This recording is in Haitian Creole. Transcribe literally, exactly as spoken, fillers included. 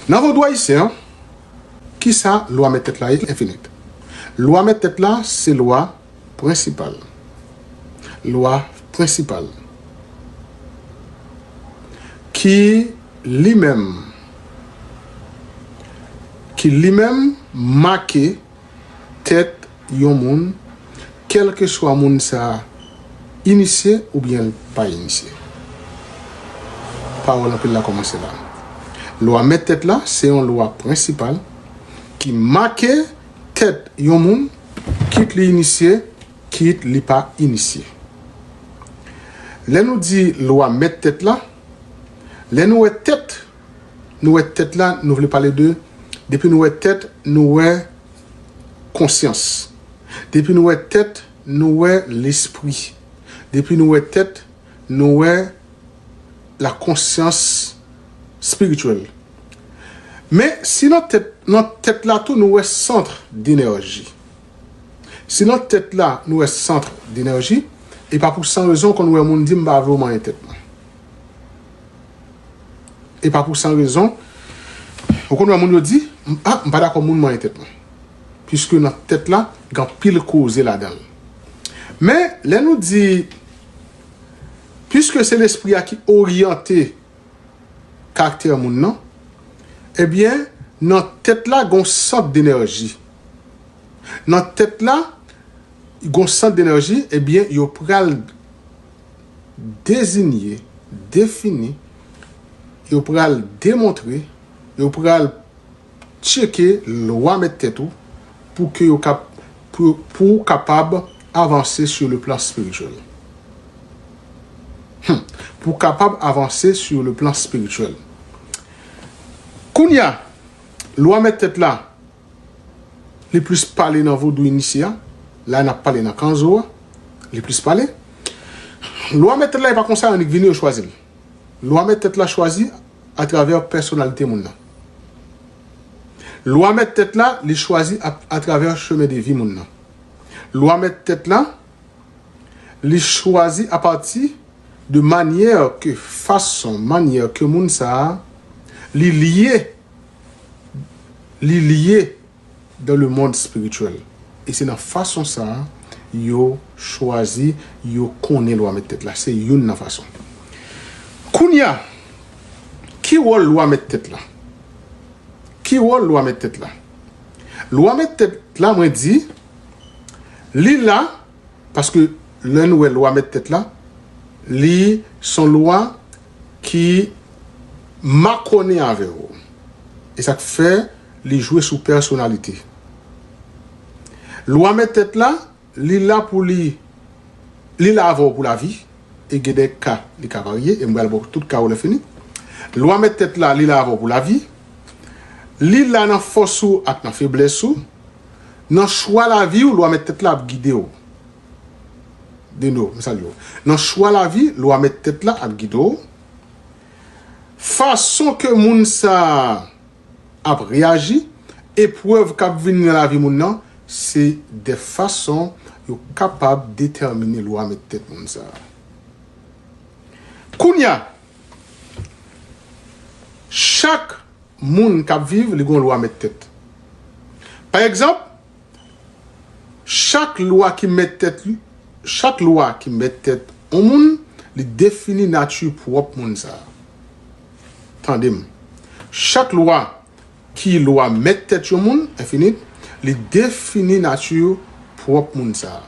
Nan vodou ayisyen an, kisa lwa mèt tèt la ye? Enfinit. Lwa mèt tèt la se lwa prensipal. Lwa prensipal. Ki li menm, ki li menm make tèt yon moun, kèlkeswa moun sa a inisye oubyen l pa inisye. Pawòl anpil la kòmanse la. Lwa mèt tèt la se yon lwa prensipal ki make tèt yon moun, kit li inisye, kit li pa inisye. Lè nou di lwa mèt tèt la, lè nou wè tèt, nou wè tèt la, nou vle pale de, depi nou wè tèt, nou wè konsyans. Depi nou wè tèt, nou wè lespri. Depi nou wè tèt, nou wè la konsyans espirityèl. Men si nan tèt, nan tèt la tou nou wè sant denèji. Si nan tèt la nou wè sant denèji, e pa pou san rezon konn wè moun di m pa vle w manyen tèt mwen. E pa pou san rezon, ou konn wè moun yo di, "M- ah, m pa dakò moun manyen tèt mwen." Piske nan tèt la, gen anpil koze ladan l. Men, lè nou di, piske se lespri a ki oryante karaktè moun nan, ebyen, nan tèt la, gen yon sant denèji. Nan tèt la, gen yon sant denèji, ebyen, yo pral dezinye, defini, yo pral demontre, yo pral tcheke lwa mèt tèt ou pou ke yo kap, pou, pou w kapab avanse sur le plan spirituel. Hmm. Pou w kapab avanse sur le plan spirituel. Kounye a, lwa mèt tèt la, li plis pale nan vodou inisye a, la n ap pale nan kanzo a, li plis pale. Lwa mèt tèt la, e pa konsa annik vini yo chwazi l. Lwa mèt tèt la chwazi atravè pèsonalite moun nan. Lwa mèt tèt la, li chwazi a- atravè chemen de vi moun nan. Lwa mèt tèt la, li chwazi apati de manyè ke, fason, manyè ke moun sa a, li lye, li lye dans le monde spirituel. E se nan fason sa a, yo chwazi, yo konnen lwa mèt tèt la. Se youn nan fason. Kounye a, ki wòl lwa mèt tèt la? Ki wòl lwa mèt tèt la? Lwa mèt tèt la, mwen di, li la, paske lè nou wè lwa mèt tèt la, li se yon lwa ki makonnen avè w. E sa k fè li jwe sou pèsonalite. Lwa mèt tèt la, li la pou li, li la avè w pou lavi, e gen de ka, li ka varye, e m pral ba w tout ka yo lè fini. Lwa mèt tèt la, li la avè w pou lavi, li la nan fòs ou ak nan feblès ou, nan chwa lavi w, lwa mèt tèt la ap gide w. Deno, m salye w. Nan chwa lavi, lwa mèt tèt la ap gide w. Fason ke moun sa a ap reyaji, eprèv k ap vini nan lavi moun nan, se de fason yo kapab detèmine lwa mèt tèt moun sa a. Kounye a, chak moun k ap viv, li gen yon lwa mèt tèt. Pa egzanp, chak lwa ki mèt tèt li, chak lwa ki mèt tèt yon moun, li defini nati pwòp moun sa a. Tande m. Chak lwa ki lwa mèt tèt yon moun, enfinit, li defini nati pwòp moun sa a.